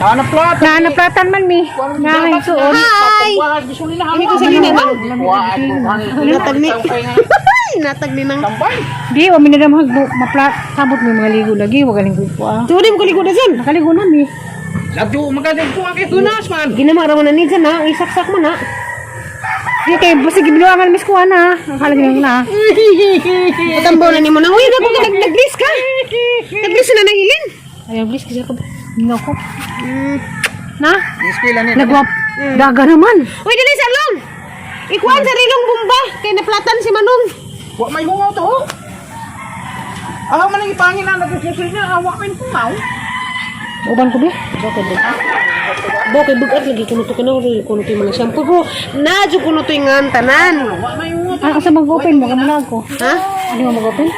Ana plata. Na naplatan man mi. Na suon. Hi! Ini ko sa ginamang. Natag ni. Natag ni nang. Tambay. Di wa mi nadamhag maplat sabot mi mga ligo lagi wa galing ko ah. Tuwa mo kaligo na dyan. Nakaligo na mi. Ladyo magadag ko ang itunas man. Ginama raman na ni dyan ha. Isaksak mo na. Di kay basig gibiluangan mis ko ana. Ang na. Patambaw na ni mo nang. Uy, nako ka naglis ka. Naglis na nang ilin. Ayaw please kasi ako. Hingaw ko. Na? Eskwela ni. Nagwap. Daga naman. Uy, dili sa long. Ikuan sa rilong bumba kay naplatan si Manong. Wa may hungaw to. Ah, man ang ipangin na nagsusunod na awa may hungaw. Uban ko be. Bakit ba? Bakit bugat lagi kuno to kuno kuno to mga shampoo ko. Na jud kuno to nga tanan. Wa may hungaw. Ano kasi mag-open mo kamuna ko. Ha? Ano mo mag-open?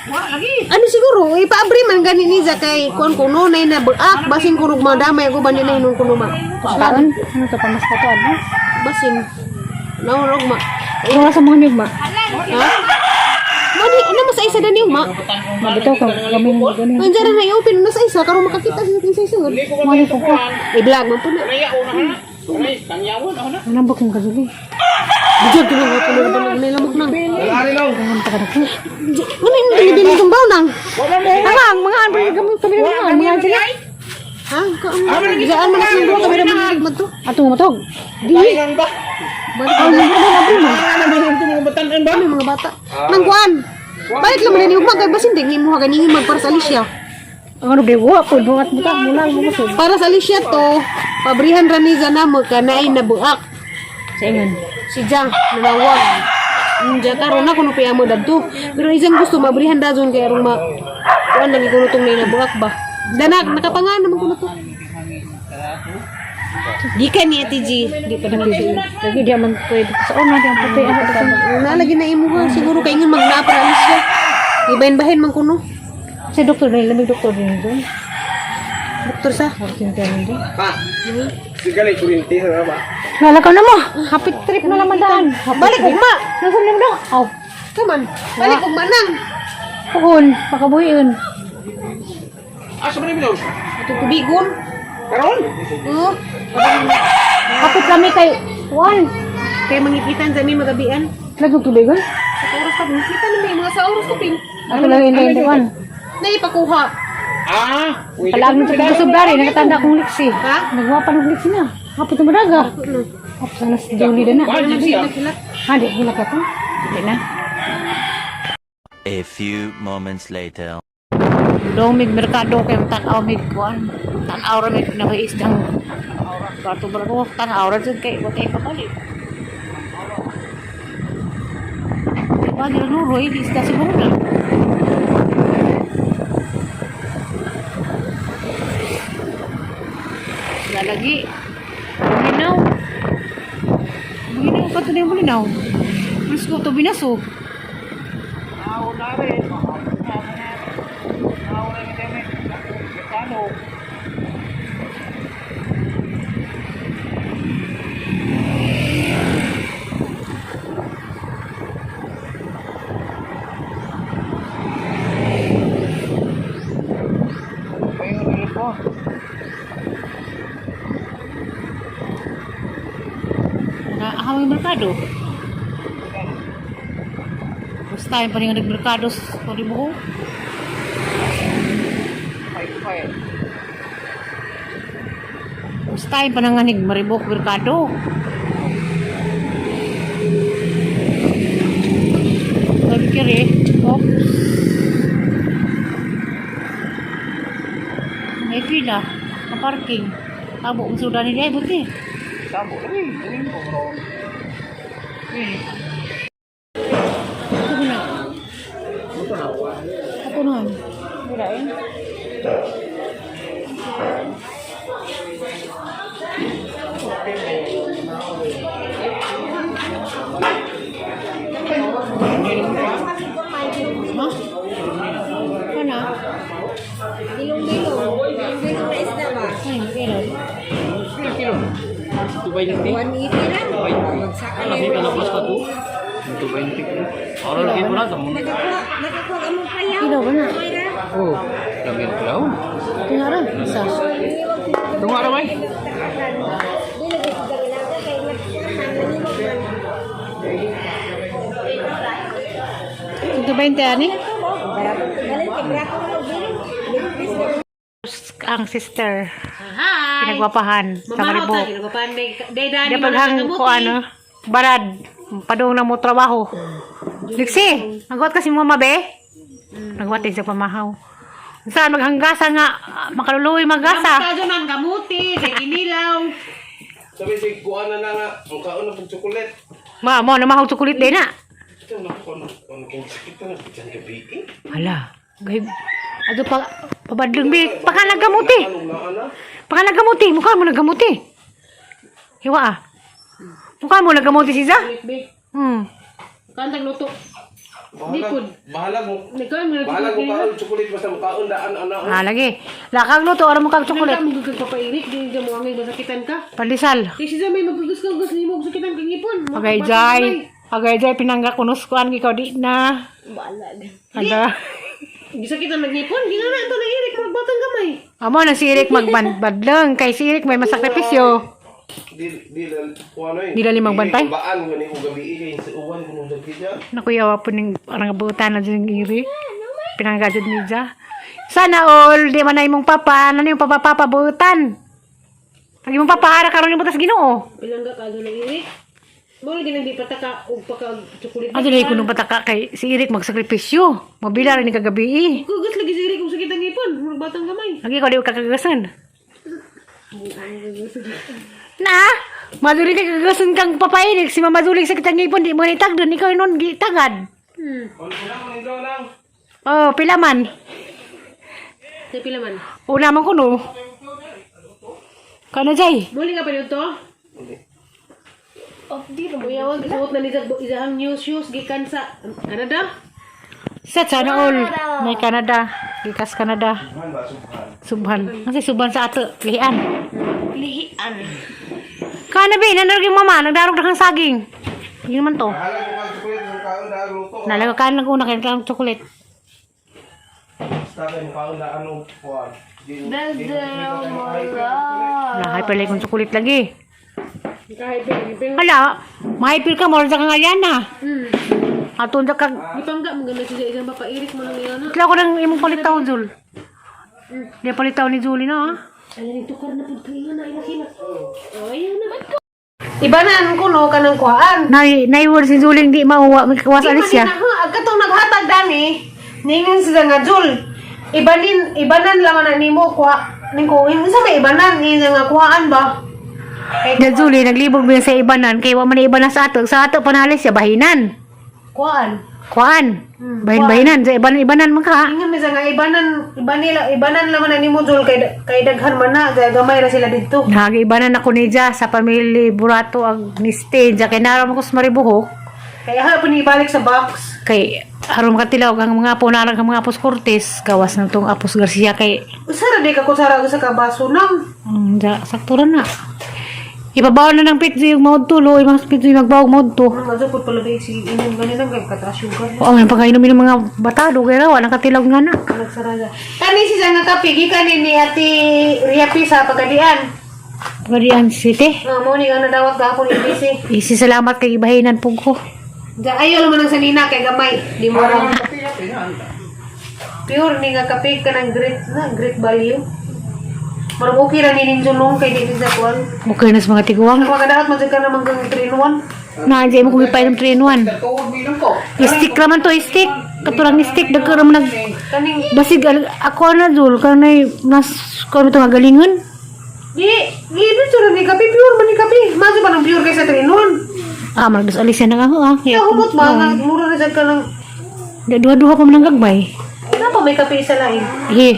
Wa lagi. Ano siguro ipaabri man gani ni za kay kuan kuno nay na buak basin kuno madamay ko bani na hinong kuno ma. Kaon? Ano to pamas ka to ano? Basin. Naurog ma. Wala sa mga nigma. Ha? Mani, ano mas isa dani ma? Mabitaw ka kami mo gani. Nandiyan na i-open na sa isa karon makakita sa sa isa. Mali ko ko. I-vlog man po na. Kaya una na. Ay, tangyawan ako na. Anong bakong kajuli? Diyan tulo ko tulo na may lamok nang. Ari lang. Ang takadako. Ano yung dili dili tumbaw nang? Wa man mo. Ang mga ano kami kami mga mga sila. Ha? Diyan man sa duwa kami ra man to. Ato mo matog. Di. Ba? Balik Ang mga abri mo. Ano man yung mga batan ba? kami mga bata. Nang kuan. Balik lang man ni ugma kay basin di mo ganin mag para sa Alicia. Ang ano be wa ko buhat buta mula mo mo. Para sa Alicia to, pabrihan ra ni na mo kanay na buak. Sa ingon. Si Jang nanawag. Diya karon na kuno pa mo dadto. Pero isang gusto mabrihan dazon kay arong ma kuan lagi kuno tong nay na buak ba. Danak nakapangan naman kuno to. Gikan ni Ate G, di pa nakita. Lagi di man pwede sa una di ang puti ano to. Na lagi na imuha siguro kay ingon magnaa para Alicia. Ibahin-bahin man kuno. Si doktor na lamig doktor din doon. Doktor sa. Doktor din doon. Pa. Sige kuryente sa ba? Lalakaw na mo. Happy trip na naman daan. Balik ugma. Nasa mo daw? Aw. Come on. Balik ugma nang. Puhon, pakabuhion. Asa man ni Ato tubigon. Karon? Oo. Kapit kami kay Juan. Kay mangikitan sa mi magabian. Lagog tubigon. Sa oras pa kita na may mga sa oras ko ping. Ako lang hindi Juan. Naipakuha. Ah, Palag nito sa sublari, nakatanda akong liksi. Ha? Nagwa pa ng liksi na. Kapit mo daga. Kapit sana si Jolie na. Ha, di, hila ka to. Hindi na. A few moments later. Dong mig merkado kay tan-aw mig kuan. Tan-aw ra mig nakaisdang barto barto tan-aw ra jud kay wa kay kapalit. Wa di nuroy di isda siguro na. Wala lagi. Bulinaw. Bulinaw ka to na yung bulinaw. Mas ko to binaso. Na ako yung merkado. First time pa rin nga nagmerkado sa Palibuho. First time pa na nga nagmaribok merkado. Sabi kiri, oops. May pila, ka-parking. Tabo ang suda nila, ay buti. Sabo rin, rin ko ron. Ito na. Ako na. Wala eh. Ha? Ano? Bilong-bilong. Bilong-bilong na isda ba? Ay, kailan? Kilo. 220. 180 lang. Magsaka na Ano na pas ka to? 220. Oral kay mo na tamo. Nakakuha ka mong payaw. Kilo ba na? Oh, lamig daw. Tingnan. Isa. Tunga ra bay. Ito ba yung ani? Ang sister. Hi. Pinagwapahan sa Maribo. Pinagwapahan. Day dani Di paghang ko ano, barad, padung na mo trabaho. Liksi, nagwat kasi mo mabe. Nagwat din sa pamahaw. Saan maghanggasa nga, makaluluwi magasa. Kaso nang kamuti, kay ginilaw. Sabi si kuha na na nga, ang kaon na pag chocolate. Ma, mo na mahog chocolate din na. Ito na ko na ano kung sakit na bisan gabi eh. Hala, gay. Ato pa pabadlong bi, paka naggamuti. Anong naa na? Paka naggamuti, mukha mo naggamuti. Hiwa ah. Mukha mo naggamuti si Za. Be. Kantag luto. Bahalag, bahalag mo. Nagkaon mo Bahalag mo kaon chocolate basta mo kaon daan ana. Ah, lagi. Lakang luto, ara mo kag Chocolate. chocolate. Mo gugag papairik, di ka mo angay masakitan ka. Pandesal. Kay siya may maggugas-gugas nimo og sakitan kang ngipon. Agay jay. Agay jay pinangga kunos kuan ikaw di na. Balag. Ada. Gisakitan magnipon, ginana to na irik magbatang gamay. Amo na si Eric magbadlong kay si Eric may masakripisyo. Di di lang kuha na eh. Di lang limang bantay? Baan ko ni og gabi eh kay sa uwan ko nung gabi siya. Nakuyawa po ning parang butan na dyan Eric. Pinangga jud ni Ja. Sana all di man na imong papa, ano yung papa papa butan. Pag imong papa ara karon yung butas Ginoo. Bilangga ka na irik. Mo lagi nang di pataka og paka chocolate. Ano na kunong pataka kay si Eric magsakripisyo. Mabila rin ni kagabi eh. Gugas lagi si Eric og sakitan ngipon, magbatang gamay. Lagi ko di ka kagagasan. Na, maduli kay kagasan kang papairik si Mama Zuling sa kitang ngipon di mo ni tagdon ikaw nun gitagad. Ano na mo nindro lang. Oh, pila man. Sa pila man. Una man kuno. Kana jay. Muli ka pa dito? Off di ro. Kuya, wag isuot na ni sa isang new shoes gikan sa Canada. Sa sana all. May Canada. Gikas Canada. Subhan ba subhan. Subhan. Kasi subhan sa ato. Lihian. Lihian. Kana be, nanarog yung mama. Nagdarog na kang saging. Yun man to. Bahalag mo kaon chocolate basta kaon daan luto. Nalaga ka nag una kay kang chocolate. Basta kay mo kaon daan og kuha. Di di Wala, hyper like kong chocolate lagi. Kahit pero Hala, mahipil ka, moron sa kang alyana. Atong ka, Gipangga mo ganda siya isang papairik mo nang iyon. Itla ko ng imong palitaw, Jul. Di palitaw ni Julie na, ah. Ayan, yung tukar na pud kayo na ilak-ilak. Oh, ayan na. Ibanan ko no kanang kuhaan. Nay, naiword si Julie hindi mauwa, magkawas alis siya. Ang katong naghatag dani, ningon sila nga Jul. Ibanin ibanan lang na nimo kuha ning ko unsa may ibanan ni nga kuhaan ba? Kay Na Julie, naglibog mo sa ibanan, kay wa man ibanan sa ato. Sa ato panalis siya, bahinan. kuhaan. Kuan. Bahin-bahinan, sa ibanan-ibanan man ka. Ingon mi sa nga ibanan ibanila ibanan lang na nimo Jul kay kay daghan man na kay gamay ra sila didto. Nag-ibanan ako ni Ja sa pamilya Burato ag ni Stay. Ja, kay naram ko sa Maribuhok. Kay ha pa ni ibalik sa box. Kay aron makatilaw ang mga apo narang ang mga apos Cortez gawas ng tong apos Garcia kay Usa ra di ka kutsara usa ka baso nang. Ja, sakto ra na. Ibabaw na ng pitso yung maud tulo, yung mga pitso yung magbawag maud to. Ang adto pud pala sige inom gani nang kay kataas sugar. Oo, ang pagkainumin ng mga batado, kaya raw, walang katilaw nga na. Nagsarada. Kani siya nga kape gikan ni Ate Ria P sa Pagadian. Pagadian City. Nga mo ni ang nadawat gahapon ni ABC. Isi salamat kay ibahinan po ko. Ja ayo naman ang sanina kay gamay. Di mo ra. Pure ni nga kape kanang great na great value. Murag okay ra ni ninyo nung kay di sa kuan. Okay na sa mga tiguang. Ang makadaot man jud ka naman kang 3 in 1. Na, hindi mo kung ipainom 3 in 1. Tuod minum ko. Stick raman to, stick. Katurang stick, dagko raman nag... Kaning Basig, ako na, Zul, kanay, mas, kung ito magalingon. di di di ra ni kape pure man ni kape. Maso pa ng pure kaysa 3 in 1. Ah, magdas alis na nga ako, ah. Kaya humot ba nga mura ra jud ka ng Duha-duha pa man ang gagmay. Napa may kape sa lain. Eh,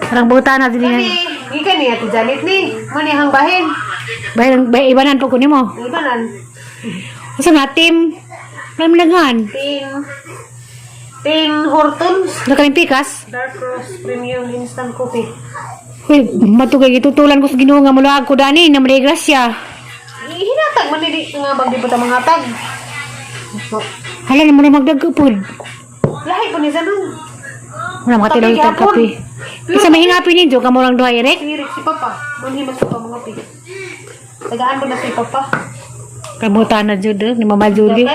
sarang buta na, dili nga. Kani gikan ni Ate Janet ni. Manihang bahin. Bayan, bayan, ibanan po ko nimo. Ibanan. Asa nga, team, Ramlangan. Tim Tim Hortons Nakaling pikas. Dark Roast Premium Instant Coffee. Uy, matugay gitutulan ko sa Ginoo nga mulaag ko dani na may grasya. Hinatag man ni nga bang di pa ta mangatag. Hala na mo na magdagko pod. Lahi po ni sa nun. Wala makatilaw Kape itag gihapon. kape. Isa mahingapin ninyo kamo lang duha, Eric. Si Eric, si Papa. Manhimas pa mga pi. Tagaan ko na si Papa. Kamuta na jud eh, ni Mama Julie.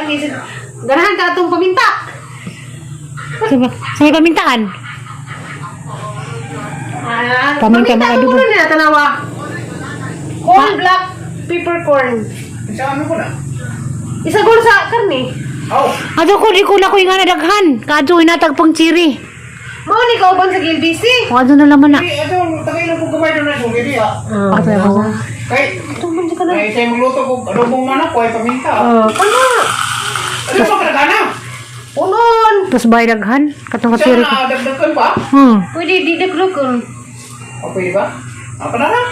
Ganahan ka atong paminta. Sa may pamintaan. Ah, Paminta mga mo adobo. na nila tanawa. Whole black peppercorn. Sa ano ko na? Isagol sa karne. Aw. Ato ko di ko na ko nga nadaghan. Kadyo hinatag pang chiri. Mao ni kauban sa GLBC. O ato na laman na. Di ato tagay lang ko gamay doon na kung hindi ah. Ato na ko. Kay kay say magluto ko adobong manok ko ay paminta. Oh, kana. Ano ba kadagana? Punon. Tapos bay daghan katong Sa chiri. na dagdagan pa? Pwede di daglukon. O pwede ba? Ako na lang.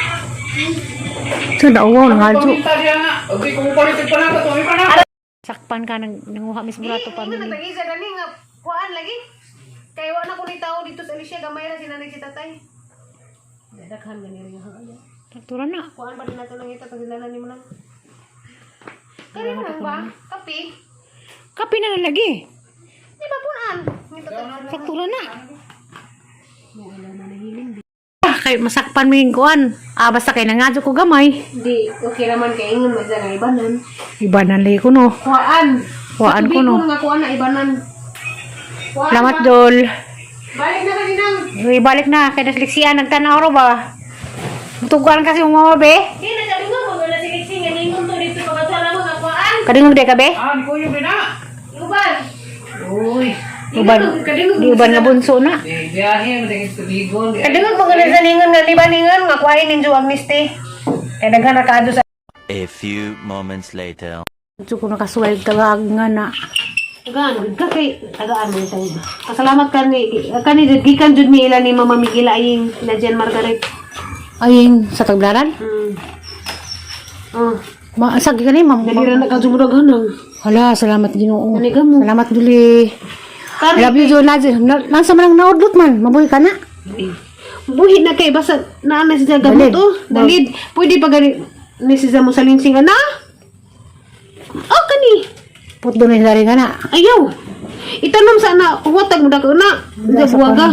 So dauwaw nang adyo. Paminta diya nga. Okay, kung palit pa na to, pa na. Sakpan ka nang nanguha mis murato Di, pa ingon mi. nagtag-isa gani nga kuan lagi. Kay wa na ko ni tao dito sa Alicia gamay ra si nanay si tatay. Daghan gani rin nga. Traktura na. Kuan pa din nato nangita pag sila nimo lang. Kani mo lang ba? Kape. Kape na lang lagi. Di ba punan? Ngita ta. Traktura na. Ah, kay masakpan mo yung kuan. Ah, basta kay nangadyo ko gamay. Di, okay naman kay ingon man sa nga ibanan. Iba na lagi ko no. Kuan. Kuan ko, no. Nga kuan na ibanan. Kuan Salamat ba? Dol. Balik na kaninang. Uy, balik na kay nasliksian nagtanaw ro ba. Tuguan kasi yung mama be. Di na sabi mo mga na siliksi nga ningon to dito pagkatala mo nga kuan. Kadungog de ka be? Ah, ni kuyo din na. Uban. Uy. Uban. Di uban nga bunso na. Di biyahe mo dingin tubigon. Di. Kadungog pag sa ningon nga di ba ningon nga kuan ninyo amnesty. Kay daghan ra kaadto sa A few moments later. Medyo ko nakasuway tagaag nga na. Tagaan gud ka kay tagaan mo tayo. Pasalamat ka ni kani jud gikan jud mi ila ni Mama Miguel aying na Jen Margaret. Aying sa taglaran. Oh, Maasag ka ni ma'am. dali ra na ka jumuraghanang. Hala, salamat Ginoo. Ano ka mo? Salamat Duli. I love you Jol. Nasa man ang naudlot man. Mabuhi ka na. Buhi na kay basta naa na siya gamot Dalid. oh. Dalid. Pwede pa gani ni siya mo salinsing ana. Oh kani. Putdo na dari nga na. Ayaw. Itanom sa na huwatag mo dako na. Wala sa Buwaga.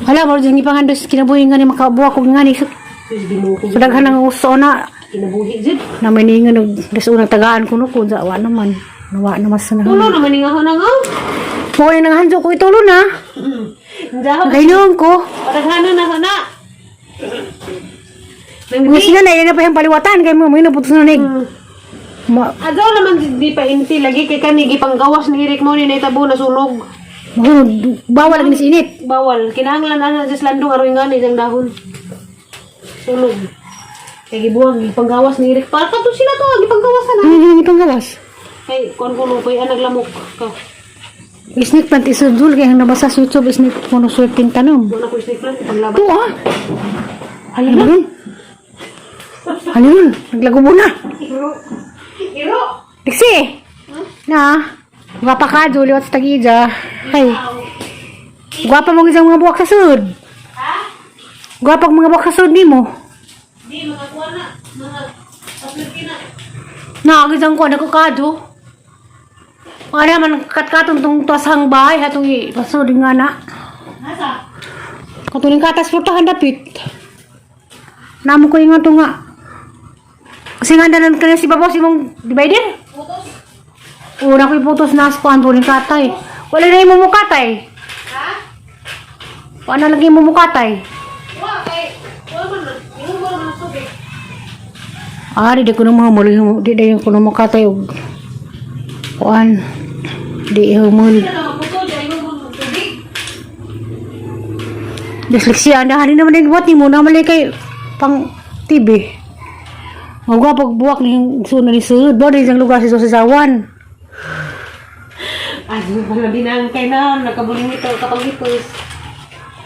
Hala, maro dyan ipangandos kinabuhi nga ni makabuha ko nga ni. Sa daghan ang uso na. Kinabuhi jud. Na may ningan og das unang tagaan ko no kun sa wa naman. Nawa na mas na. Tulo naman ni nga hunang oh. Mo ni nang hanjo ko itulo na. Jaho. Nakainom ko. Padaghanan na sana. Mga sila na ilan na pa yung paliwatan kay mo may naputos na nig. Ma Agaw naman di pa inti lagi kay kani gipanggawas ni Eric mo ni naitabo na sunog. mo bawal lagi ni sa init. Bawal kinahanglan ana sa landong aron nga ni isang dahon. Sunog. Kay gibuang gipanggawas ni Eric. Para to sila to gipanggawas na. Ano yung itong gawas? Kay kon kuno koy anag lamok ka. Snake plant isudul kay ang nabasa sa YouTube snake kuno swerteng tanom. Wala ko snake plant panglaban. Ito ah. Ano yun? Ano yun? Naglagubo na. Iro. Iro. Dixie! Na. Gwapa ka, Julie. What's tag-ija? Ay. Gwapa mong isang mga buwak sa sud. Ha? Gwapa ang mga buwak sa sud ni mo. Di mga kuan na mga paslurki na. Na, ang isang kuwan ako ka, Jo. Ano naman, katkatong tong tuwasang bahay, hatong ipasud nga na. Nasa? Katuling katas putahan dapit. Namo ko yung nga to nga. Kasi nga dalan ka na si Babos imong divider. Putos. Una ko iputos na sa kuan tuling katay. Wala na yung mumukatay. Ha? Wala lagi yung mumukatay. Wa kay wala man na. Ingon wala man na tubig. Ah, di ko na mga muli di dayon ko na mukatay og kuan. Di humul. Wala na putol dahil ingon mo tubig. Dyslexia na hani naman yung buhat ni mo na mali kay pang TV. Magwa pagbuwak ni yung suna ni Sud. Bo, di isang lugar si Susawan. Ano pala dinang kay na nakabuling ito kapag itos.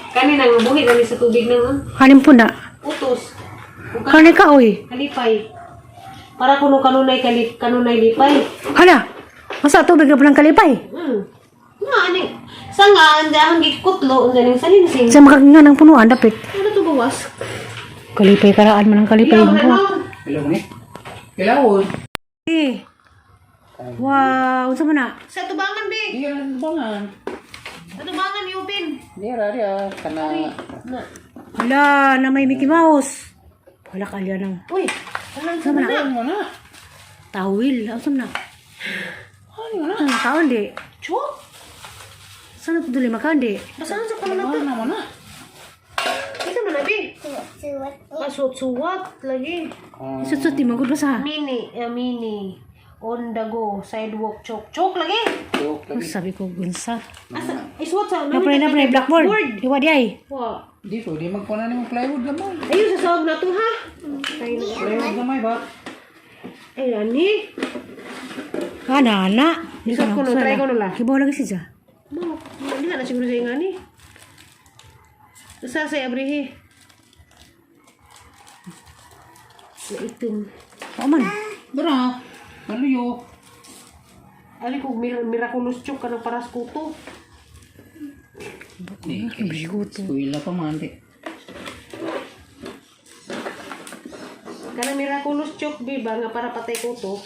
Kani nang buhi na ni sa tubig nang Hanin po na. utos. Ug Kani ka, oy. kalipay. Para kuno kanunay kalip kanunay lipay. Hala, masa tubig na palang kalipay. Nga ani sa nga andahang gikutlo unsa ning salinsing. Sa makaginga ng punuan, dapit. Ano to bawas? Kalipay karaan man ang kalipay. Ilaw na no. Ilaw ni. Ilaw. Eh. Wow, unsa man na? Sa tubangan be. Iya bangan. Ano mangan ni open? Nira riya kana. Na. Hala, na may Mickey Mouse. Wala ka alya nang. Uy, ano Sama na. Ano mo na? Tawil. Ano na? Ano na? Ano kaon di? Chok. Saan na duli makaon di? Basahan sa kuno na to. Ano mo na? Isa man abi. Suwat-suwat lagi. Sutsut di magud basa. Mini, mini. On the go, sidewalk chok. Chok lagi. Joke Ang lagi. sabi ko gunsa. Asa, isuwat sa Napray napray blackboard. Iwa di ay. Wa. Di pwede magkuha na nimo plywood gamay. Ayun sa sahog na to ha. Ay, na. Plywood gamay ba? Ay, ani. Ana ana. Di Isuot ko no, try ko no la. Kibaw lagi siya. Mo, di na siguro sa ingani. Sa sa abrihi. Naitim. O man. Dara. Maluyo. Ali ko miraculous chok kanang paras kuto. Di kay eskwela pa man di. Kanang miraculous chok bi ba nga para patay kuto.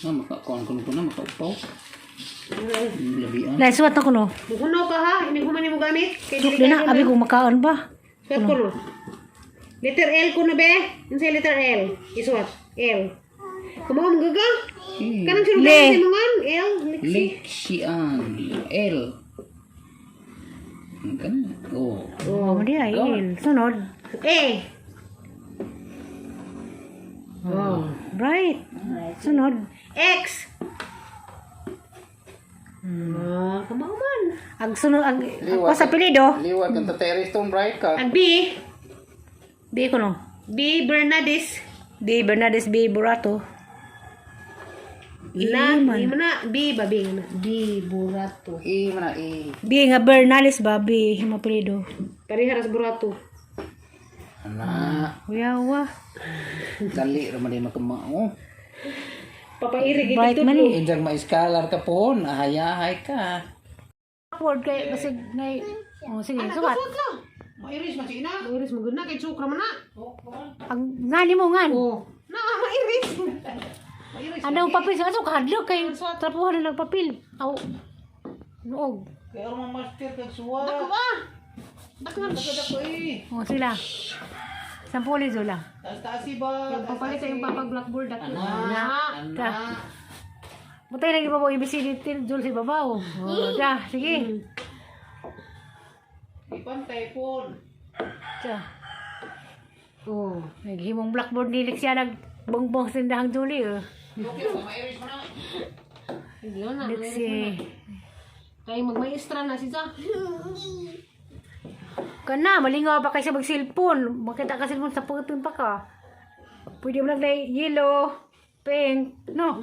Na makakuan ko na makaupaw. Labian. La suwat na ko no. Muhunaw ka ha, ini human nimo gamit. Kay Chok din na abi ko makaon ba. Suwat ko no. Letter L ko no be. Unsay letter L? Isuwat. L. Kumo mo gaga? Kanang sino Le. sinungan? L. Lexi. Lexian. L. Ano ka na? Oh. Oh, di ay. Sunod. A. Oh, bright. Sunod. X. Ah, kumo man. Ang sunod ang ako sa apelyido. Liwat ang tatay Stone bright ka. Ang B. B ko no. B. Bernadis. B Bernardes B Burato. Na, E man. B mo na. B ba B na. B Burato. E man na E. B nga Bernales ba B himo apelyido. Pariharas Burato. Ana, Kuyawa. dali ra man di makamao. Papairig Bright man eh. Injang ma-scholar ka po, nahayahay ka. Blackboard kay basig nay. Oh, sige, suwat. Mairis man si ina. Mairis mo gud na kay sukra man na. Ang ngani mo ngan. Oh. Na mairis. Ano ang papel? Aso kahadlok kay trapuhan na nagpapil. Aw. Noog. Kaya ang master kag suwa. Dako ba? Dako na. Dako eh. Oh, sila. Sampuli Zola. Taas taasi ba? Papalit sa iyong papag blackboard dako. Ana. Ta. Butay lagi babaw ABCD til Jul si babaw. Oh, da, sige. Ipantay po. Ta. Oh. Naghimong blackboard ni Lexia nag bongbong sindahang Julie. Oh. Okay, mairis mo na. Hindi na. Lexi. Kay magmaestra na siya. Kana, malingaw pa kaysa mag-cellphone. Makita ka cellphone sa pagpin pa ka. Pwede mo lang na yellow, pink, no?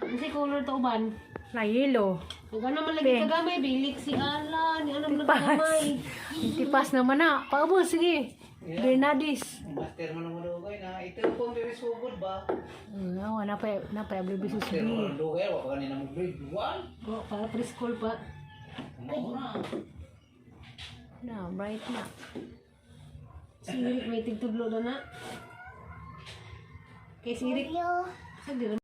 Unsay color to uban? Na yellow. Ug ano man lagi Pink. kagamay bilik si Alan, ni ano man Tipas. kagamay. Tipas naman na. Paabot, sige. Bernadis. Master man ang dugay na. Ito po ang diri sugod ba? No, napay napay abbreviation Master B. man ang dugay wa pa kanina mo grade 1. Oh, para preschool pa. Mao na. Na, bright na. Si Eric may tigtudlo na na. Kay si Eric. Sa di